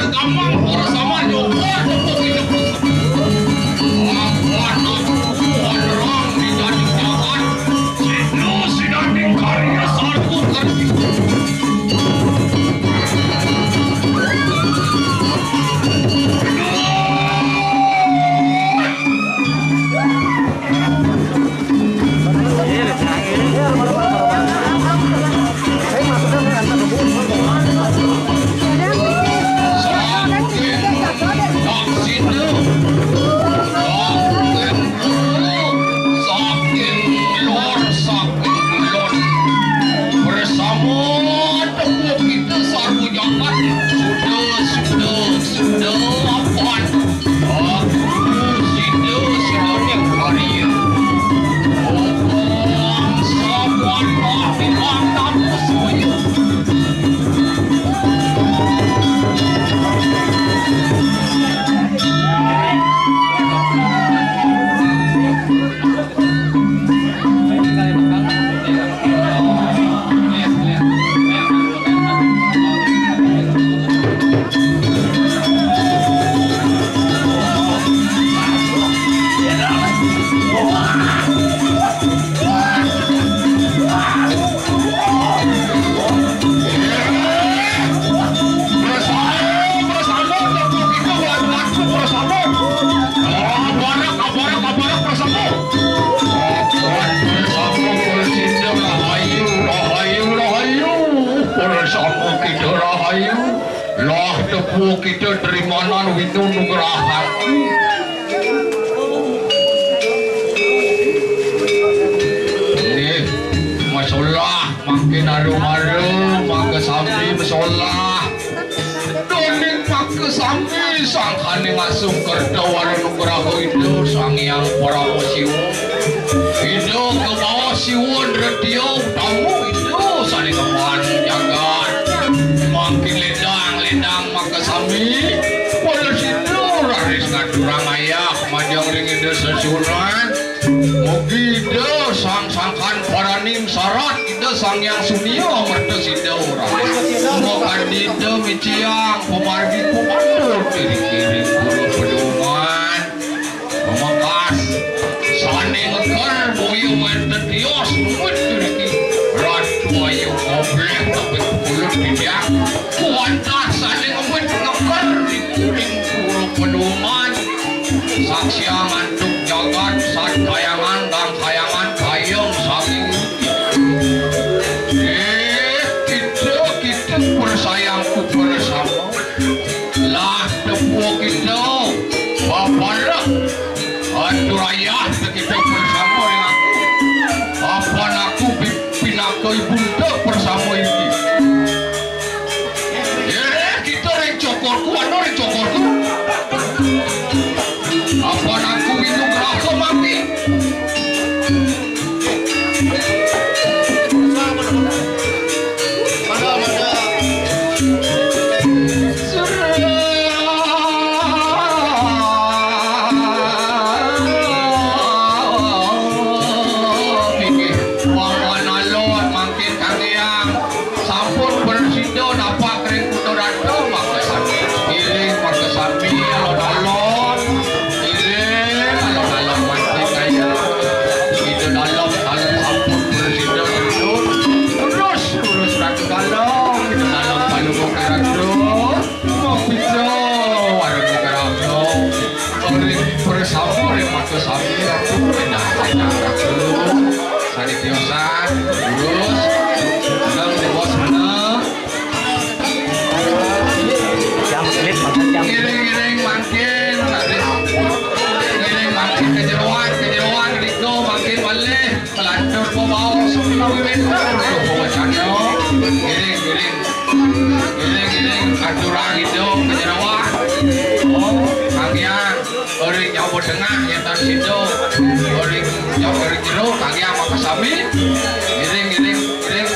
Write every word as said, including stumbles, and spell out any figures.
Kamang para sama nyokor tepuk hidup. Lawan aku, lawan orang di daging jagat. Situ si daging karya sarku tertipu. Saking lor, saking lor. Bersama tepuk kita sarwa jagat. Sudah, sudah, sudah, lapan. Aku sida sida ning karya. Bangsa buana ilang tamu suyu. Bersama, bersama, tepuk kita buat waktu bersama. Abarak, abarak, abarak, bersama. Bersama, bersama, rahayu, rahayu, rahayu. Bersama kita rahayu. Lah tepuk kita terimanan winu nugrahan. Nih, masolah. Mangkin arum-arum, mangga sami masolah. Doning mangga sami sangkaning asung kerta wara nugraha Ida Sang Hyang Parama Siwa. Ida Kebawa Siwa Nretya Utama, Ida sané ngemban jagat. Mangkin ledang-ledang mangga sami, wara sida raris ngaturang ayah majeng ring Ida Sesuunan. Mugi Ida Sang Sangkan Paraning Sarat, Ida Sang Hyang Sunia Amerta Sida Urang. Makandida miciang pamargi pamandun diri kiring pura pedungan. Pamangkas sané ngeker boya wénten tios nuwit diri ki. Ratu Ayu Goblek tapi kulit tidak. Kuantah sané ngemit ngeker ring pura pedungan. Saksiang antuk jagat, sat kayangan, dang kayangan, kayang sami. Eh, kita, kita bersayang bersama. Lah, tepuk kita, bapak lah. Atur ayah, kita bersama dengan aku. Apa aku pi-, pinaka ibunda bersama ini. Yéh, kita ring cokorku, anu ring cokorku. Apa aku minum rasa mati? Inggih, wong alon mangkin kangge Sampun prasida napak ring Kuta Ratu, maka sami iring, maka sami alon-alon. Iring, alon-alon mati kaya. Ida Dalem, alon sampun prasida terjun. Terus, terus Ratu Dalem, Ida Dalem Palungguh Ratu. Mapita, warga Ratu. Ring prasama ring maka sami Ratu, endah, endah Ratu. Sane tiosan, lurus, nang di bos mana. Jam slip, maksud jam. Ngiring-ngiring mangkin, tadi. Ngiring mangkin kejeroan, kejeroan, riko mangkin malih. Kelantur pembawa semua wiwit. Pemacana. Ngiring, ngiring. Ngiring, ngiring. Aturang hidung, kejeroan. Oh, kagian. Ring Jawa Tengah, nyetan situ. Ring Jawa, ring jero, kaki apa kesami? Ngiring, ngiring, ngiring.